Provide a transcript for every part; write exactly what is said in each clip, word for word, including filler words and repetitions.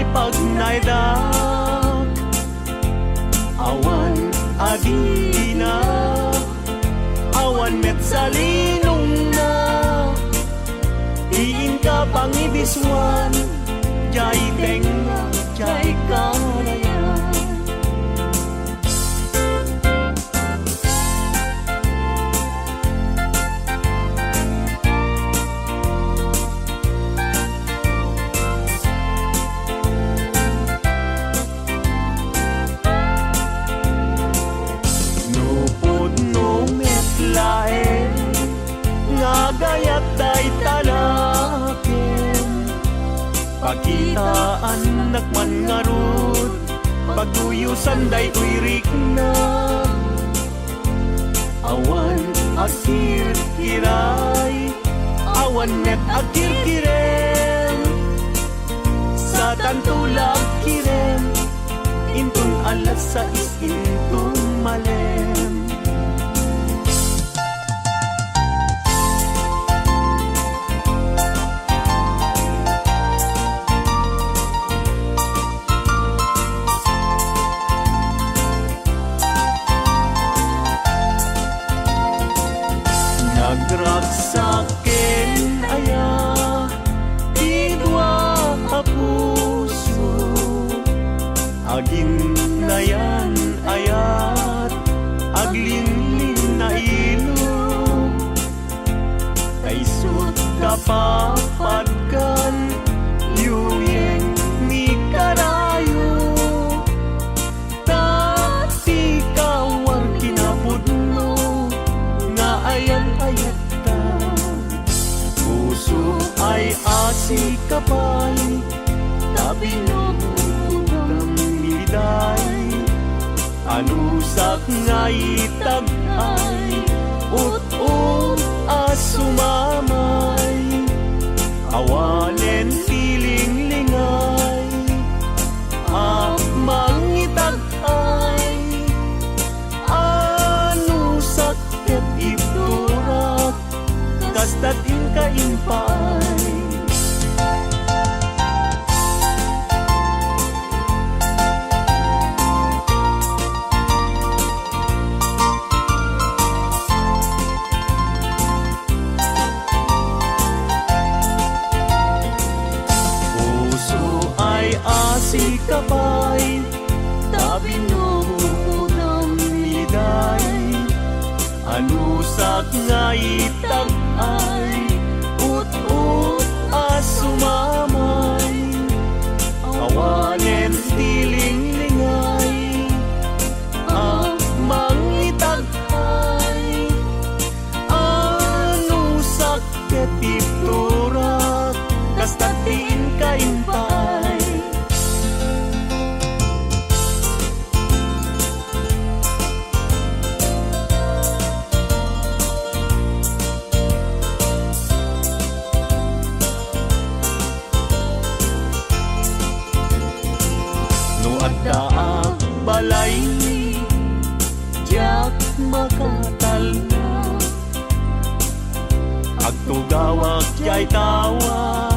Pagnaedak, awan adina, awan met salinongna, ti inka pangibisuan, diay tengnga, diay karayan. No pudno met laeng nga agayat dayta nakem, pakitaannak man ngarud, pagduyosan daytoy rikna. Awan agkirkiray, awan met agkirkirem, satanto la agkirem, inton alas sais inton malem. Nagragsak ken aya ti dua a puso, aginnayan ayat, aglinglingna ilog. Kaisut kapapadkan, yuyeng ni karayo, ta ti kawar kinapudno nga ayan-ayatta. Puso ay asi ka pay, ta binugudam iti day. Anusak nga itag-ay, ut-ut a sumamay. Awanen ti linglingay a mangitag-ay. Anusak ket ibturak, kasta ti inka impaay. Puso ay asi ka pay, ta binugudam iday. Anusak nga itag-ay, ut-ut a sumamay. Awanen ti linglingay a mangitag-ay. Anusak ket ibturak, kasta ti inka impaay. No addaak balay, diak makatalna. Agtugawak diay tawa,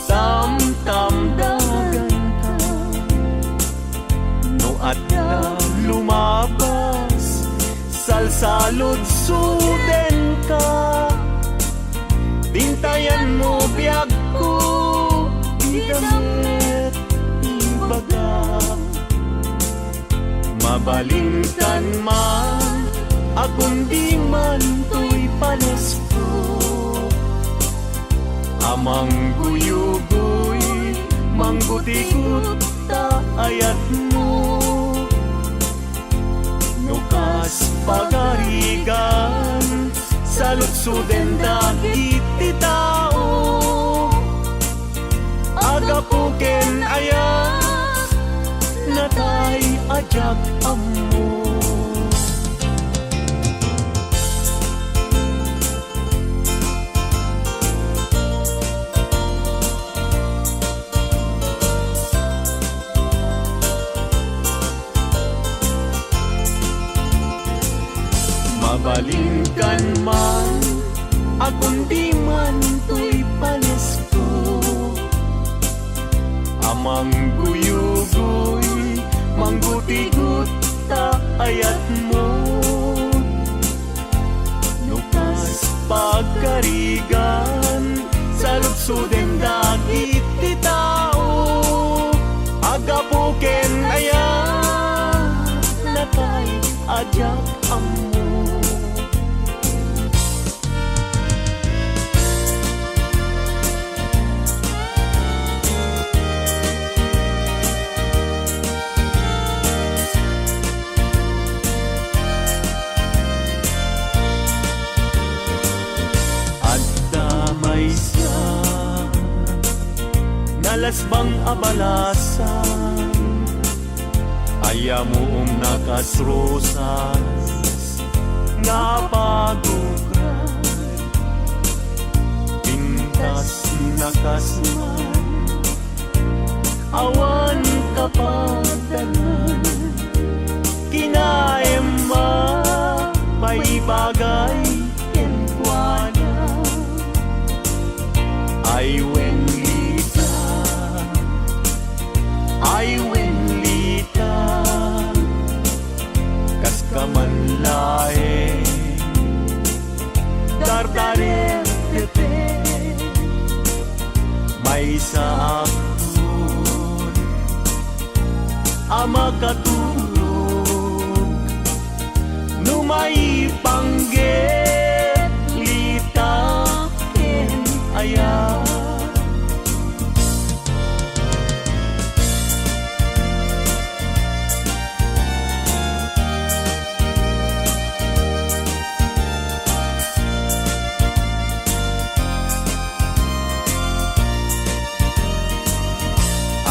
tamtamdaganka. No adda lumabas, salsaludsodenka. Bintayanmo biagko, dida met ibaga. Mabalinkan man a kundi man toy palesko a mangguyugoy, manggutigot ta ayatmo. No kas pagarigan, saludsoden dagiti tao a gapu ken ayat, natay a diak ammo. Mabalinkan man a kundi man toy palesko a Mangguyugoy, manggutigot ta ayatmo. No kas pagkarigan, saludsoden dagiti tao. Aggapu ken ayat, natay a diak ammo. Adda maysa, nalasbang a balasan, ay ammoom a kas rosas nga apagukran. Pintasna kas man, awan kapadanan. Kinaemma, maibagay kenkuana. Ay wen Lita, ay wen Lita, kaska man laeng dardarepdepet. Maysa akon a makaturog no maipanggep Lita ken ayat.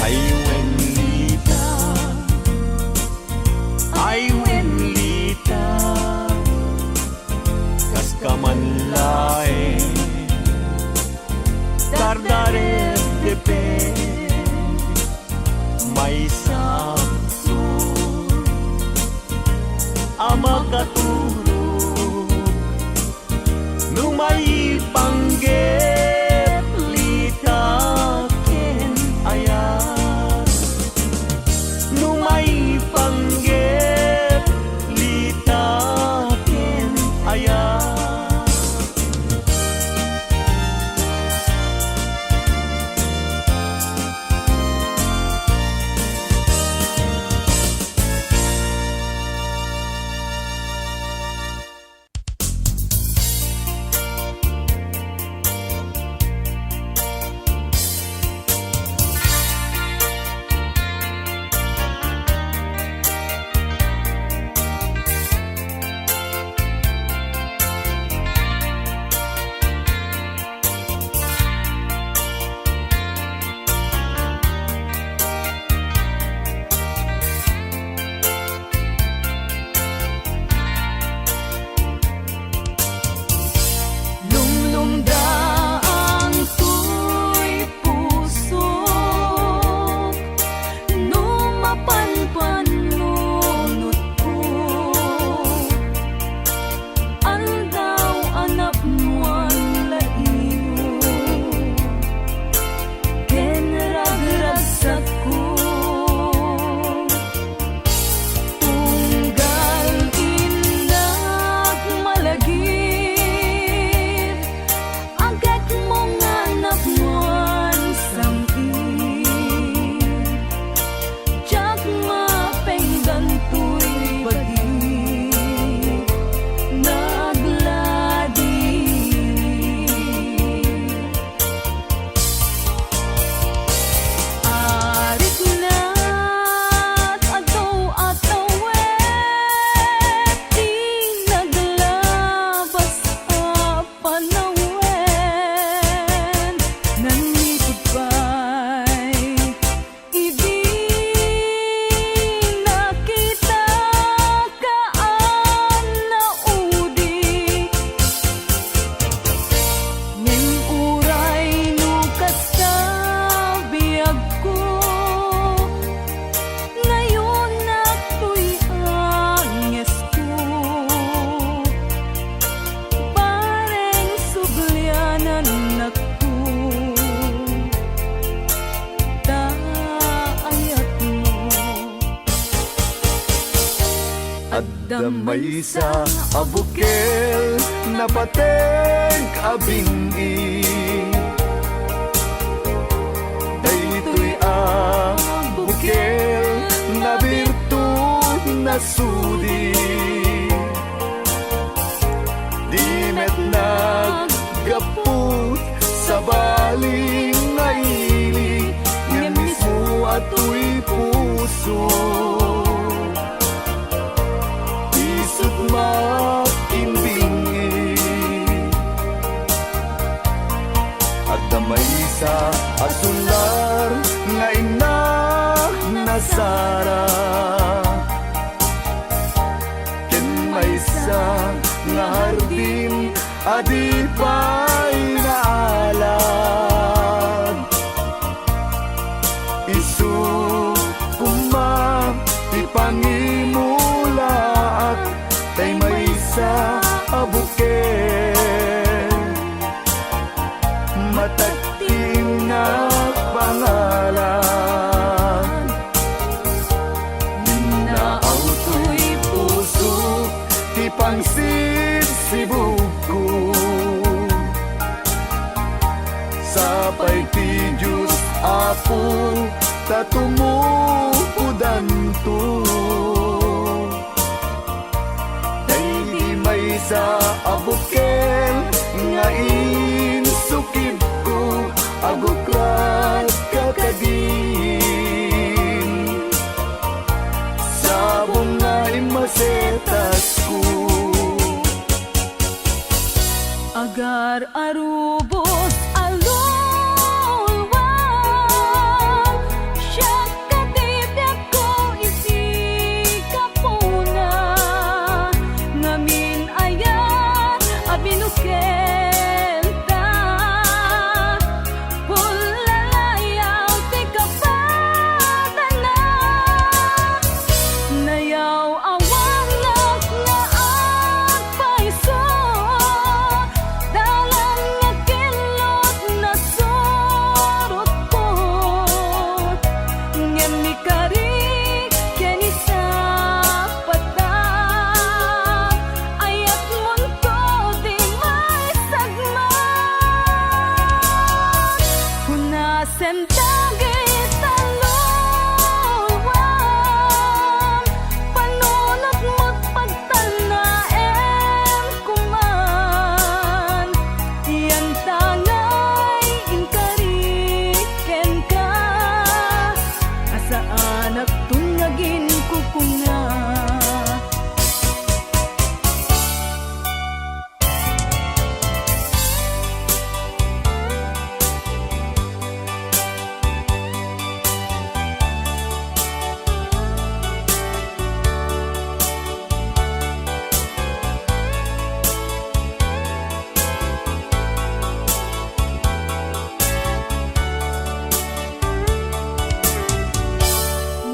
Ay wen Lita, ay wen Lita, kaska man laeng dardarepdepet. Maysa akon a makaturog no maipanggep Lita ken ayat. No maipanggep Lita ken ayat. Adda maysa a bukel, napateg a bing-i. Daytoy a bukel, nabirtud, nasudi. Di met naggapu, sabali nga ili, ngem mismo a toy puso. Isut' makimbing-i. Adda maysa a sular nga inna na Sara, ken maysa nga hardin a di pay naalad. Isu koma ti pangimulaak, tay maysa a bukel, matag ti innak pangalan. Inna, aw toy pusok ti pangsirsibugko. Sapay ti Dios, Apo, ta tumukodanto. Daydi maysa a bukel nga insukibko, aguklat ka kadin. Sabong nga immasetasko. Agar a rubos a luluam, siak ti biagko iti gapuna, ngamin ayat a binukelta. Pullalayaw ti kapadana, nayaw-awanak nga agpayso, dalan nga kinlot, nasurotko, ngem ni Kari ken ni Sapata, ayatmonto dimay sagmak. Hunasen dagita luluam, panunotmo pagtalnaem koman, yantangay inkari kenka, a saanakton nga aginkukuna.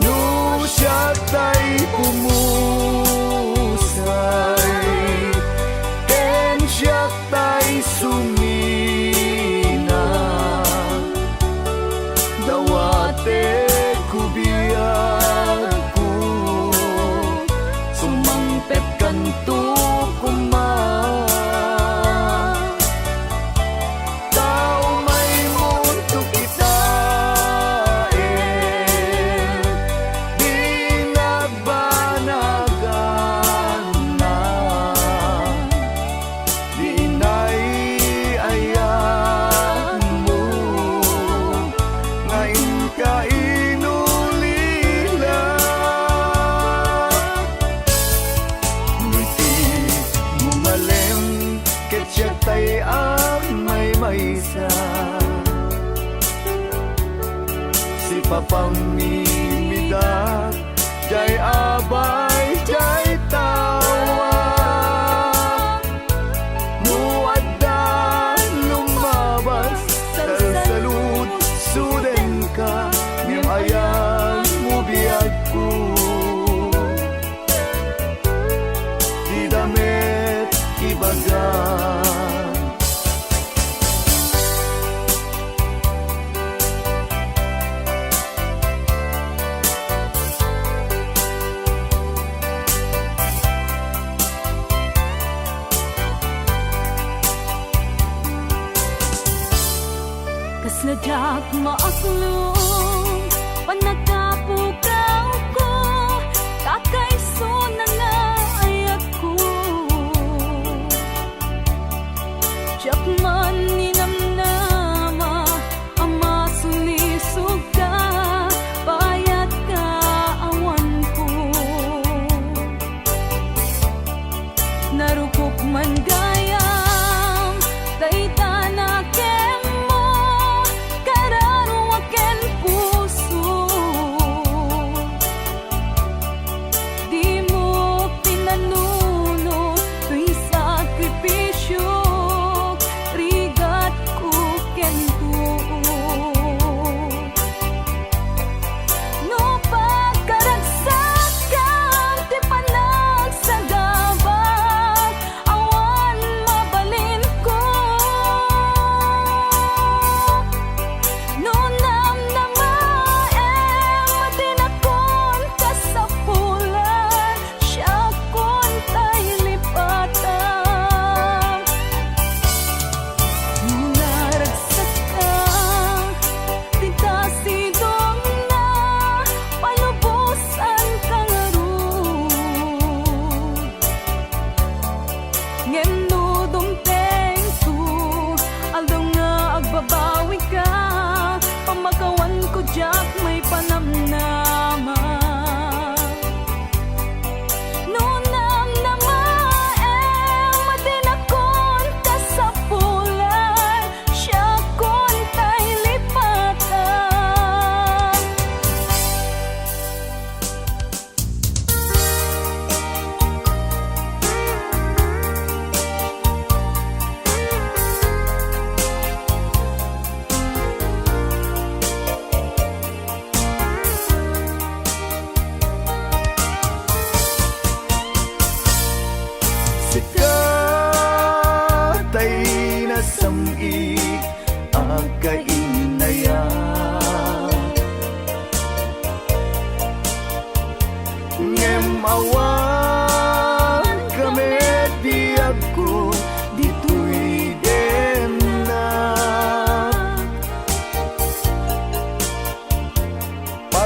No siak tay pumusay, ken siak tay sumina, dawatek ko biagko, sumangpetkanto koma. Ta umaymonto kitaen, di nagbanaganna, di inay-ayatmo nga inka inulila. Iti mo malem ket siak tay agmaymaysa. Sipapamimidak jay abay jay tawa. No adda lumabas, salsaludsudenka, ngem ayanmo biagko. Dida met ibaga.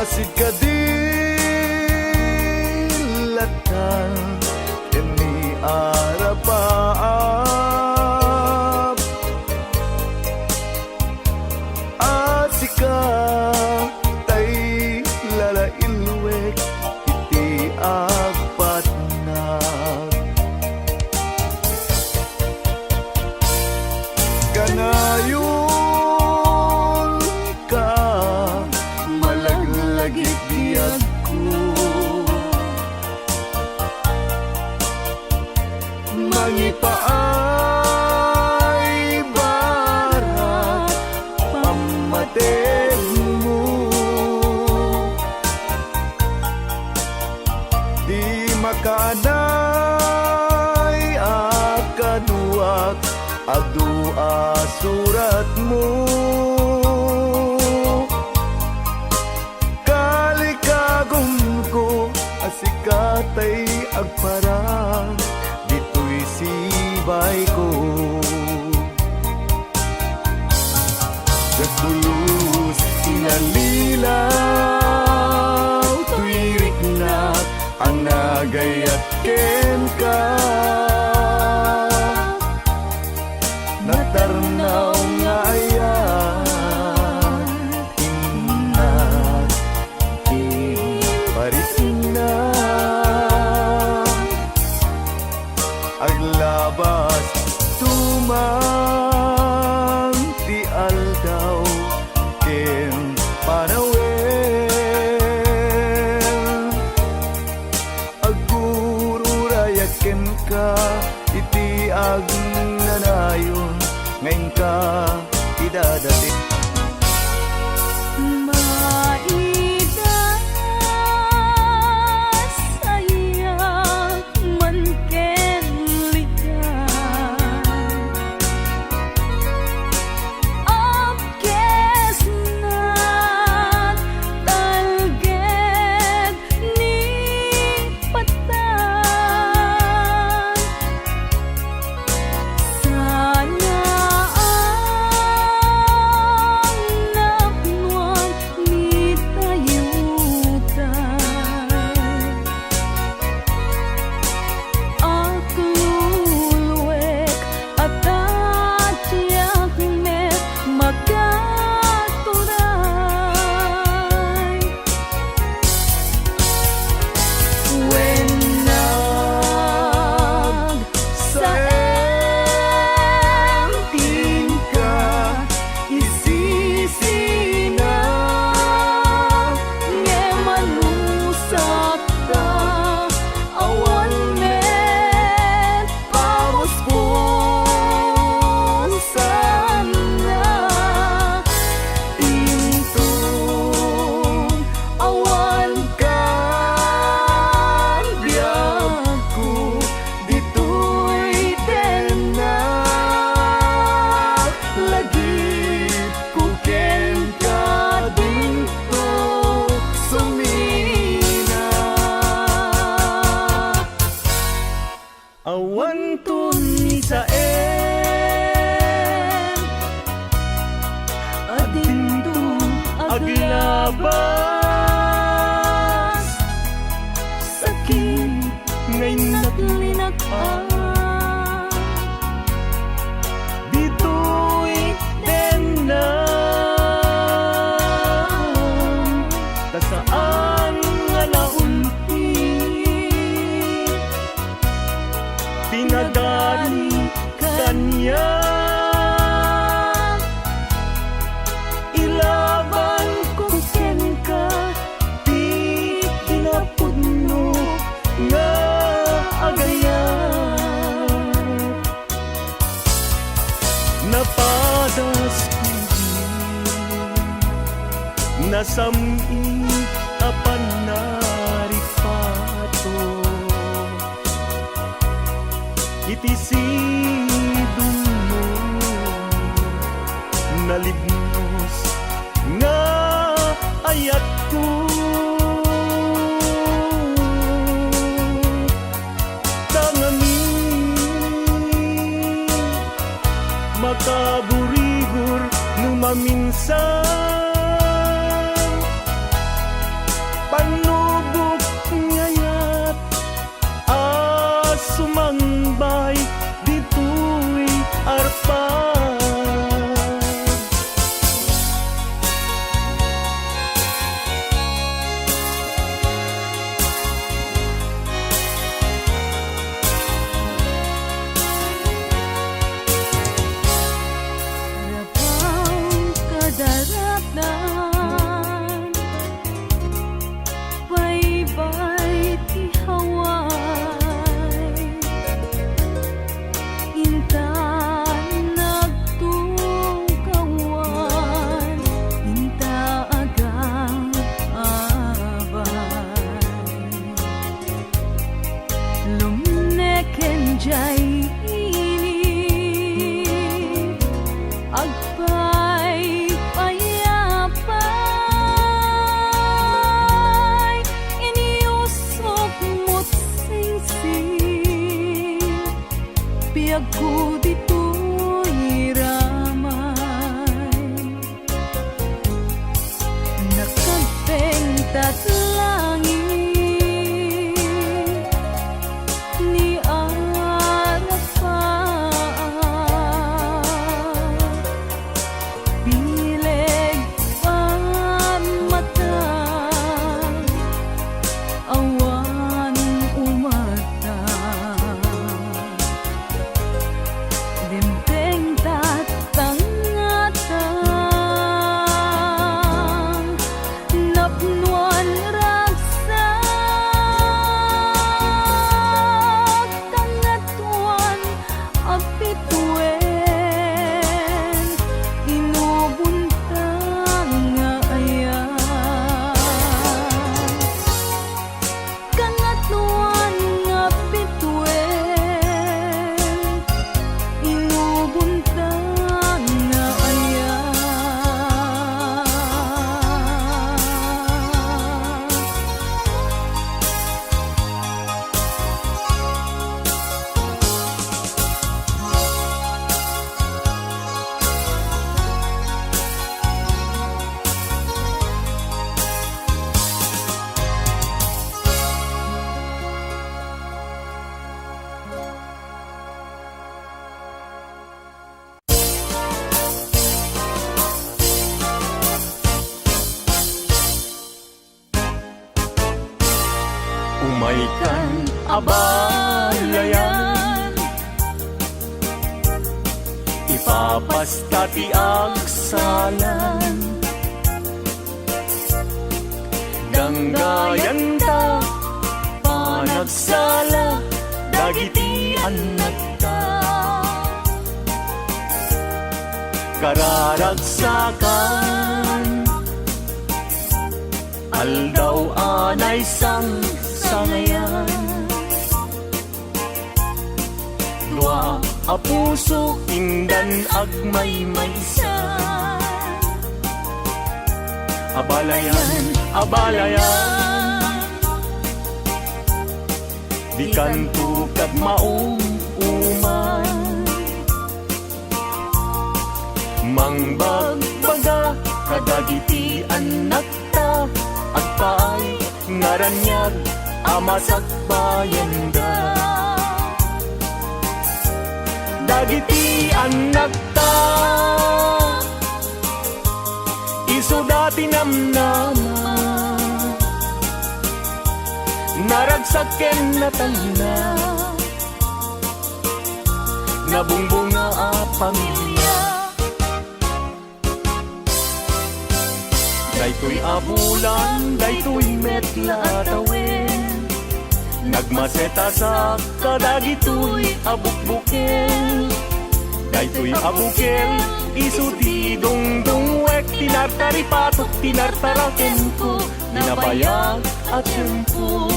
A sika ti lattan ken ni Arapaap, a sika tay lalailwek iti agpatnak. Kanayon ka, malaglagip biagko. Mangipaay barat pammategmo. Di makaanay a kaduak adu a suratmo. Kalikagumko a sika tay agparang ditoy sibayko. Dagulos inalilaw toy riknak a nagayat kenka. Natarnaw nga ayan, innak, iparisnak. Aglabas tuman ti aldaw ken panawen. Agururayak kenka iti agnanayon nga inka idadati. Maida sayak man ken ligaw. Apkesnak talged ni patay. Sana ang napnuan ni tayutay. Akluluek a tatiak met makaturay. Wen nagsaem ti inka isisina, ngem anusakta, awan met pamuspusanna. Inton awan kan biagko ditoy tennak, lagipko kenka dinto sumina. Awanton ni Saem a dinto aglabas. Sakit nga innak linak-an ditoy tennak, ta saan nga naunti ti nagani kaniak. Ilabanko kenka ti kinapudno nga agayat. Napadas idi, nasam-it a pannaripato iti sidongmo, nalibnos nga ayatko. Tangami, makaburibur no maminsan. Dayta ili, agpaypayapay, inyusok mo't singsing, biagko ditoy ramay. Nakagpengtat langit ni Arafat, bileg pammata awan umata. Dimteng tattangatang napnuan ragsak, tangatuan a bituen, inubonta nga ayat. Kangatoan nga bituen, inubonta nga ayat. Umaykan a balayan, ipapasta ti agsalan. Danggayanta panagsala dagiti annakta. Kararagsakan, aldaw a naisangsangayan. Dua a puso indan agmaymaysa. A balayan, a balayan, dikanto kad maum-uman. Mangbagbaga kadagiti annakta, agpaay nga raniag a masakbayanda. Dagiti annakta, isuda ti namnama, naragsak ken natalna, nabungbunga a pamilia. Daytoy a bulan, daytoy met la a tawen, nagmaset a sak kadagitoy a bukbukel. Daytoy a bukel, isu ti dungdungwek, ti nartaripatok, ti nartarakenko, nabayag a tiempo.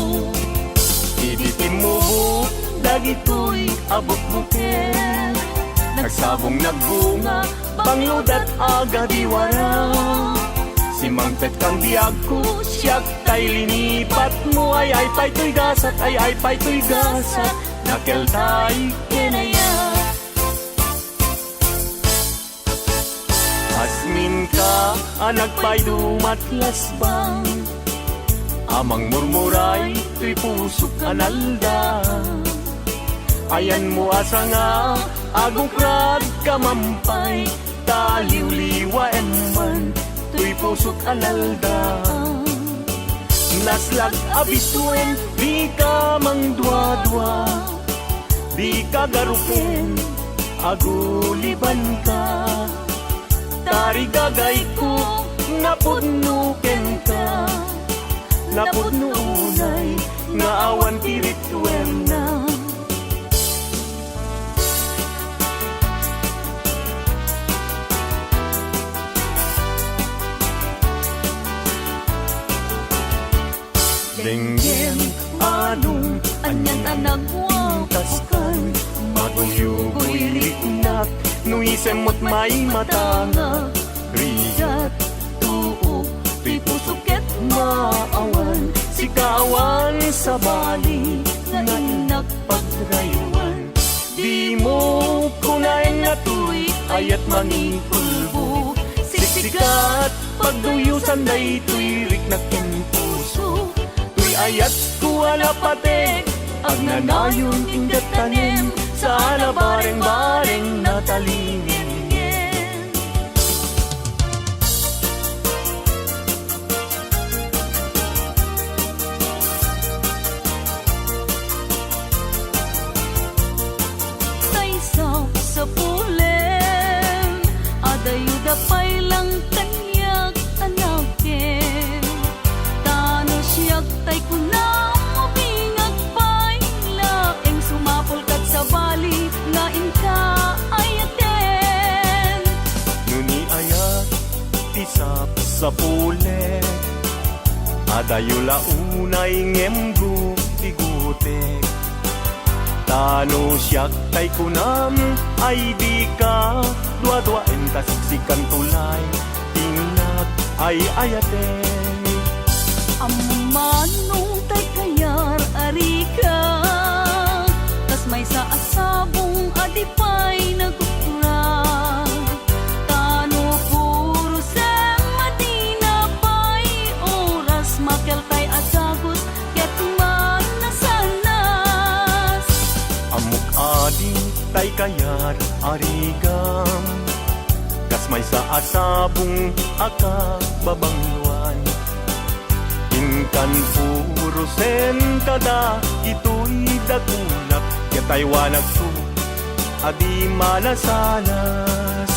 Idi timmubok dagitoy a bukbukel, nagsabong, nagbunga, bangludat, agadiwara. Simmangpetkang biagko, siak tay linipatmo, ay-ay pay toy gasat, ay-ay pay toy gasat, nakeltay ken ayat. Asminka a nagpaydumat lasbang, a mangmurmuray toy pusok a nalda. Ayanmo a sanga, agukrad ka mampay, ta liwliwaem man toy pusok a nalda. Naslag a bituen, dika mangduadua, dika garupen, agulibanka. Tarigagayko, napudno kenka, napudno unay nga awan ti rituelna. Denggem, anong, anian a nagwawaskan, Maguyugoy riknak, no isem met maimatangak. Rigat, tuok, toy pusok ket maawan, sika awan sabali nga innak pagrayowan. Dimo kunaen a toy ayat mangikulbo, siksikat, pagduyosan daytoy riknak ken puso. Toy ayatko a napatek, agnanayon, inggad tanem, saan a bareng-bareng natalingenngen. Tay sapsapulen, adayoda pay lang kaniak a nakem. Ta no siak tay kunam, mabingag pay laeng sumapul ket sabali nga inka ayaten. No ni ayat ti sapsapulen, adayo la unay ngem gutigutek. Ta no siak tay kunam, ay dika duaduaen ta siksikanto lay ti innak ay ayaten. Ammom no tay kayar a rigat, kas maysa a sabong a di pay nagukra. Ta no puro sema, dina pay oras, makel tay a dagus ket manasanas. Ammok a di tay kayar a rigam, kas maysa a sabong a kababangloan. Inkan purosen kadagitoy dagunak, ket aywanakto a di manasanas.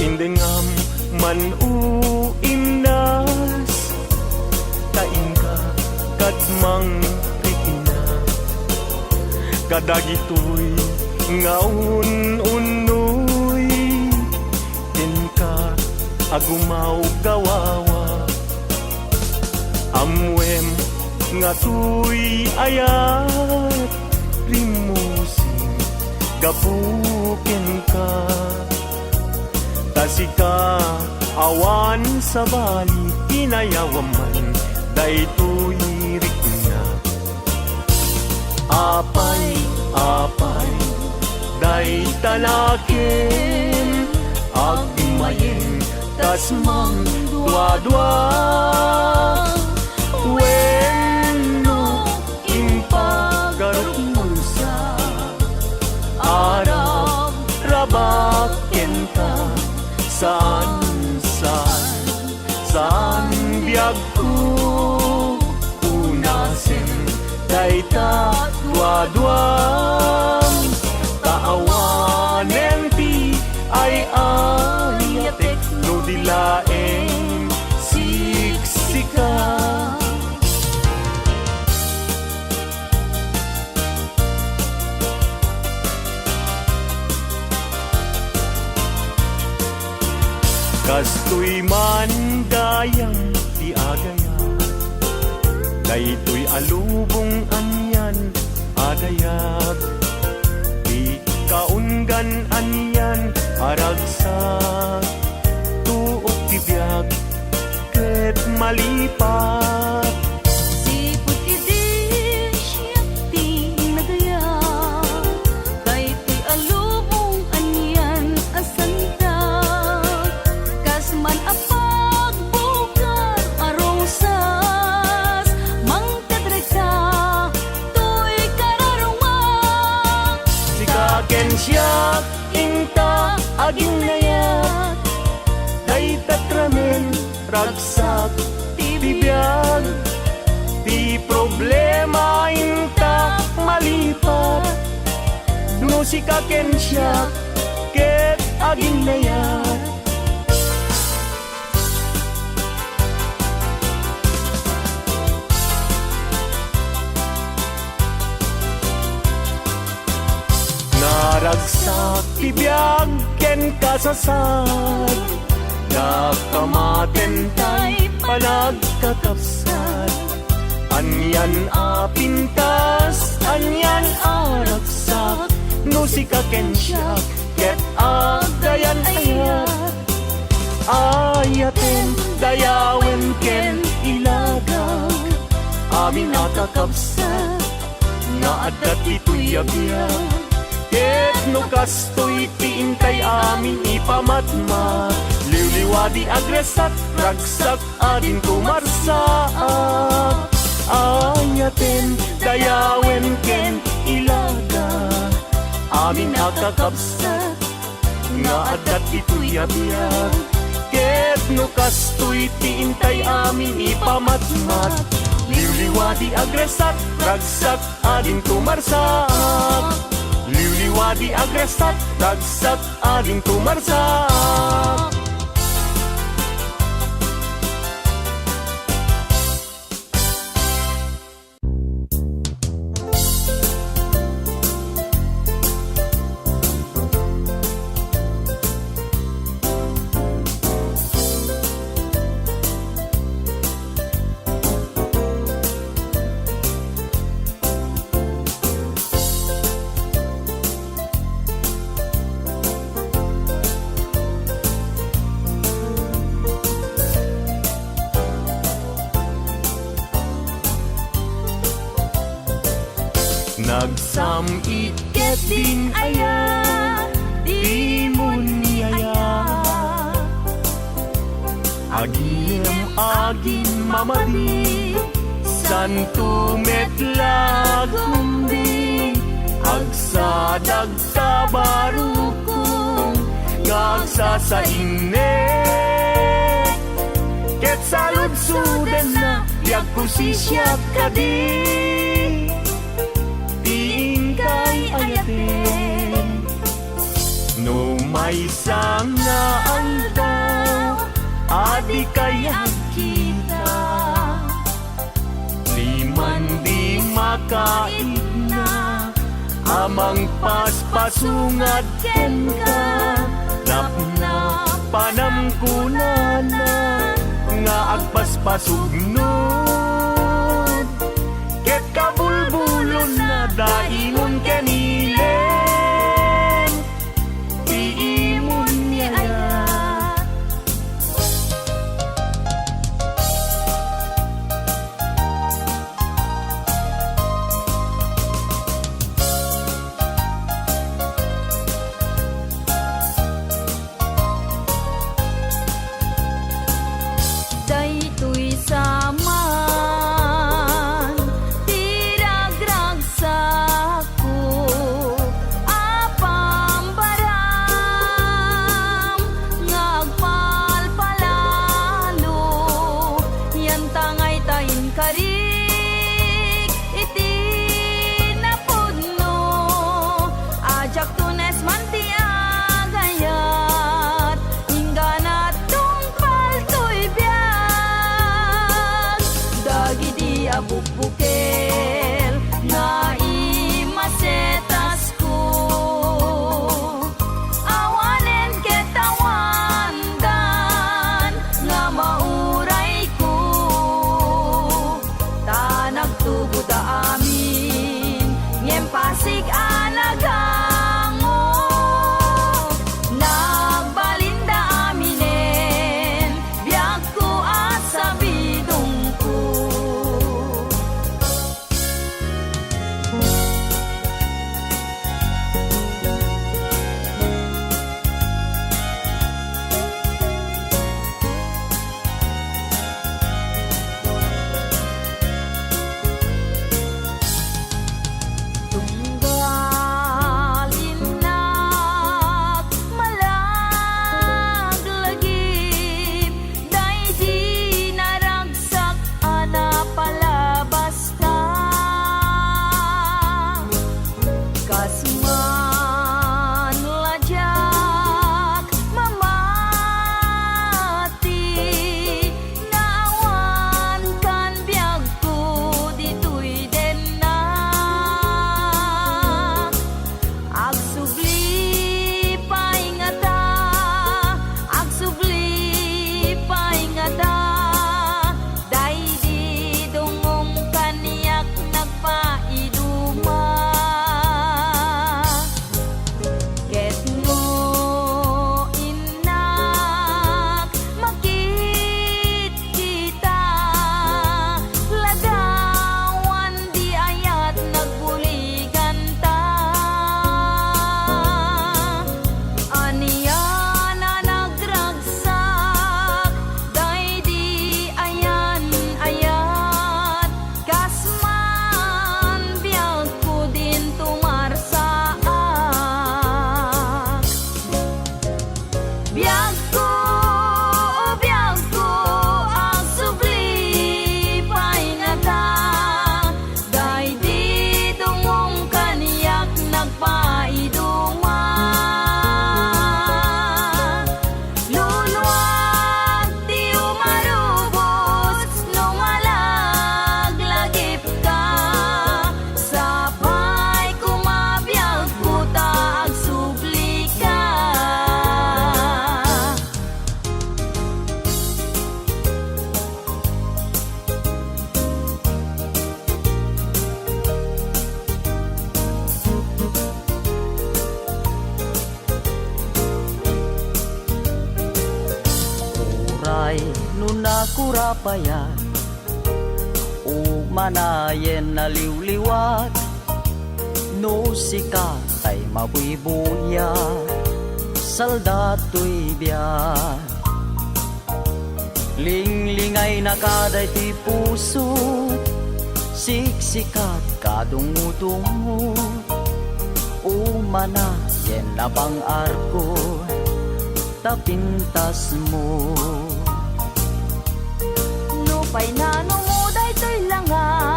Indengam man, o Imnas, ta inka kad mangrikina kadagitoy nga un-unnoy. Kenka a gumawgawawa. Ammoem nga toy ayat rimmusing gapu kenka. Ta sika awan sabali, inayawam man daytoy rikna. Apay, apay, dayta nakem, agmayem, kas mangduadua. Wenno, impagarupmonsa, arabrabak kenka, saan, saan. Saan biagko unasem dayta duadua, ta awanen ti ay-ayatek no di laeng siksika. Kastoy man gayam ti agayag, daytoy a lubong anian a dayag, ti kaunggan anian a ragsak, tuok ti biag, ket malipat. Sipud idi siak ti nagayat, daytoy a lubong anian a santa, kas man a pagbukar a rosas, mangted ragsak toy kararumang. Sika ken siak, inta aginnayat, dayta ramen ragsak ti biag. Ti problema inta malipat, no sika ken siak ket aginnayat. Ragsak ti biag ken kasasad, dakamaten tay panagkakabsat. Anian a pintas, anian a ragsak, no sika ken siak, ket agdayan ayat. Ayaten, dayawen ken ilagak, amin a kakabsat nga adda ditoy a biag. Ket no kastoy ti intay amin ipamatmat, liwliwadi agresat, ragsak, adinto marsaak. Ayaten, dayawen ken ilagak, amin a kakabsat nga adda ditoy a biag. Ket no kastoy ti intay amin ipamatmat, liwliwadi agresat, ragsak, adinto marsaak. Liwliwadi agresat, ragsak, adinto marsaak. Nagsam-it ket din aya, dimon ni aya. Agim agin mamadi, santo met la agumbi, agsadag ta barukong nga agsasainnek. Ket saludsodenna, ti agkusisiak kadi, ti inkay ayaten. No maysa nga aldaw a dikay agkita, diman di makaipna a mangpaspasungad kenka. Napnapanam kunana nga agpaspasugnud, ket kabulbulonna daimon ken ilen ti imon ni ayat. Daytoy saman ti ragragsak. Kurapayat, umanayen naliwliwat, no sika tay mabuybuya, salda toy biag. Linglingaynaka daytoy puso, siksikat kadungudungo, umanayen nabang-arko, ta pintasmo. Nupay nanumo daytoy langa,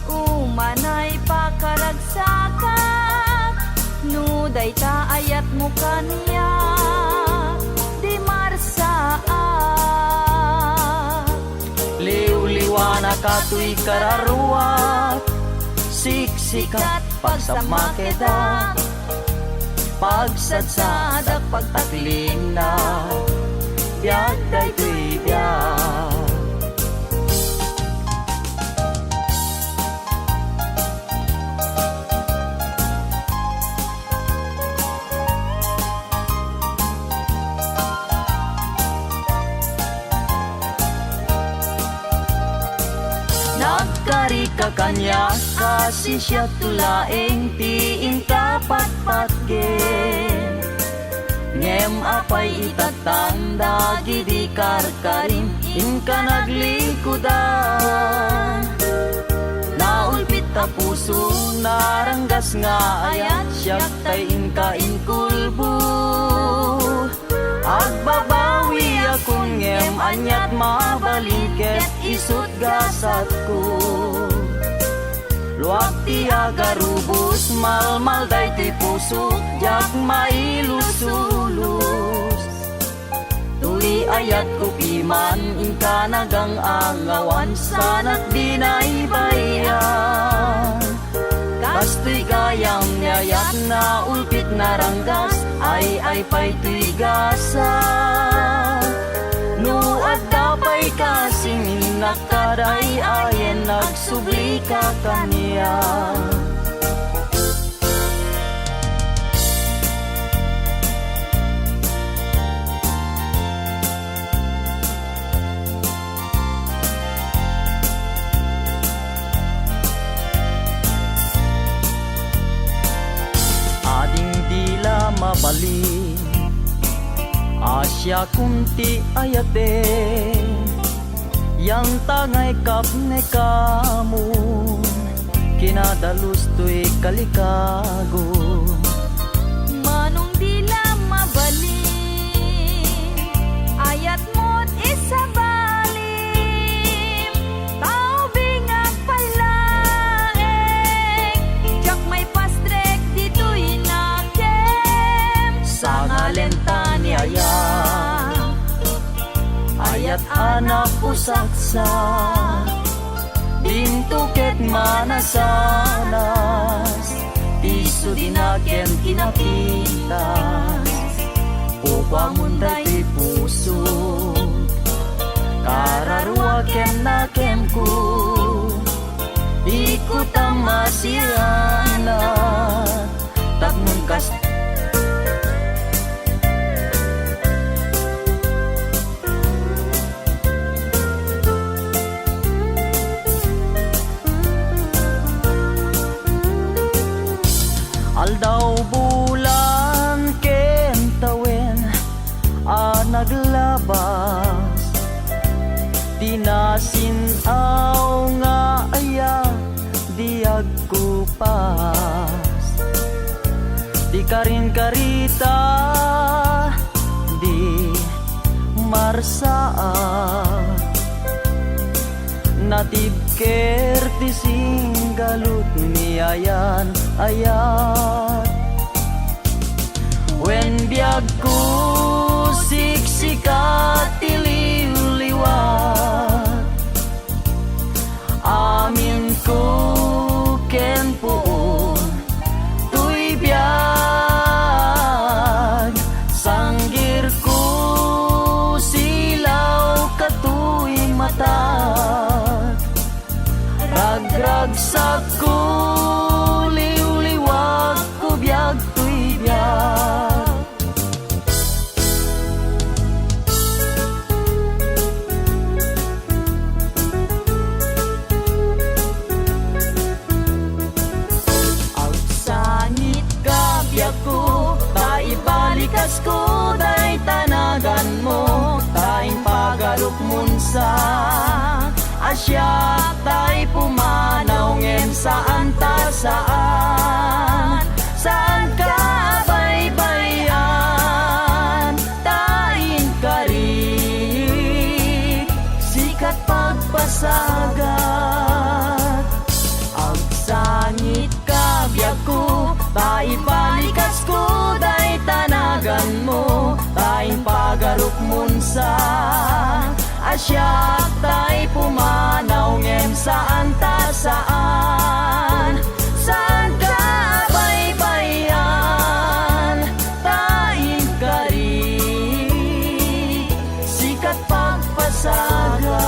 umanay pakaragsakak. No dayta ayatmo kaniak, di marsaak. Liwliwanaka toy kararuak, siksikat pagsammakedak, pagsadsadak, pagtaklingna, biag daytoy biag. Nagkarika kaniak a siasio laeng ti inka patpatgen. Ngem apay itattan dagidi karkarim inka naglikudan? Naulpit a puso, naranggas nga ayat, siak tay inka inkulbo. Agbabawiakon ngem aniat mabalin ket isut' gasatko. Luag ti agarubos, malmal daytoy pusok, diak mailusulos. Toy ayatko piman, inka nagang-angawan, sanak dinaybay-an. Kastoy gayam ni ayat, naulpit, naranggas, ay-ay pay toy gasat. No adda pay kasing innak kad ay-ayen, agsublika kaniak. Ading di la mabalin a siakon ti ayaten, yantangay kapnekam, kinadalus toy kalikagom. Manong di la mabalin, ayatmot isabalim, taubingak pay laeng, diak maipastrek ditoy nakem. Sangalen ta ni ayat, ayat a napusaksak, dinto ket manasanas, ti isu di nakem kinapintas. Pupuamon daytoy puso, kararua ken nakemko, ikutam a sianak, tapno kas- Aldaw, bulan, ken tawen a naglabas, ti nasin-aw nga ayat di agkupas. Di karinkarita, di marsaak. Natibker ti singgalut ni ayan-ayat. Wen biagko, siksika ti liwliwat. Aminko ken puon toy biag, sanggirko silaw katoy matag. Ragragsakko, liwliwagko, biag toy biag. Munsa, a siak tay pumanaw ngem saan ta saan, saan ka baybay-an, ta inkari, sikat pagpasagat. Agsangit ka biagko, ta ibalikasko dayta naganmo, ta impagarok munsa, a siak tay pumanaw ngem saan ta saan, saan ka baybay-an, ta inkari, sikat pagpasagat.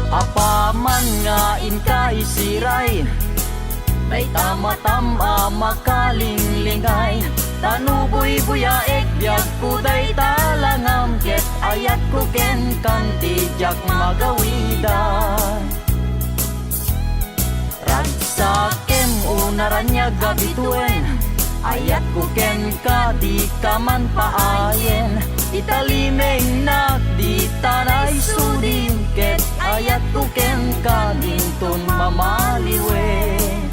Apaman nga inka isiray, dayta matam a makalinglingay, ta no buybuyaek biagko dayta langam ket ayatko kenka ti diak magawidan. Ragsakem, o naraniag a bituen, ayatko kenka, dika man paayen. Italimengnak dita naisudim, ket ayatko kenka dinton mamaliwen.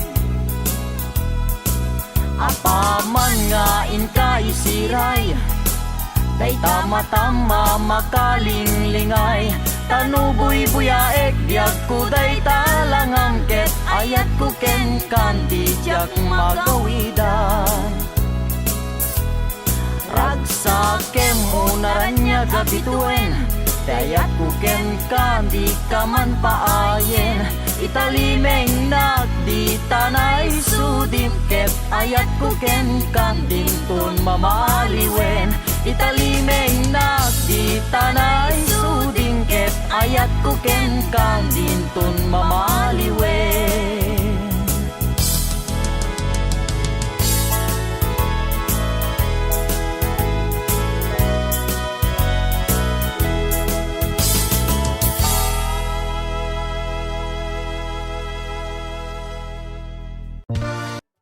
Apaman nga inka isiray, dayta matam a makalinglingay, ta no buybuyaek biagko dayta langam ket ayatko kenka ti diak magawidan. Ragsakem, o naraniag a bituen, ti ayatko kenka, dika man paayen. Italimengnak dita naisudim, ket ayatko kenka dinton mamaliwen. Italimengnak dita naisudim, ket ayatko kenka dinton mamaliwen.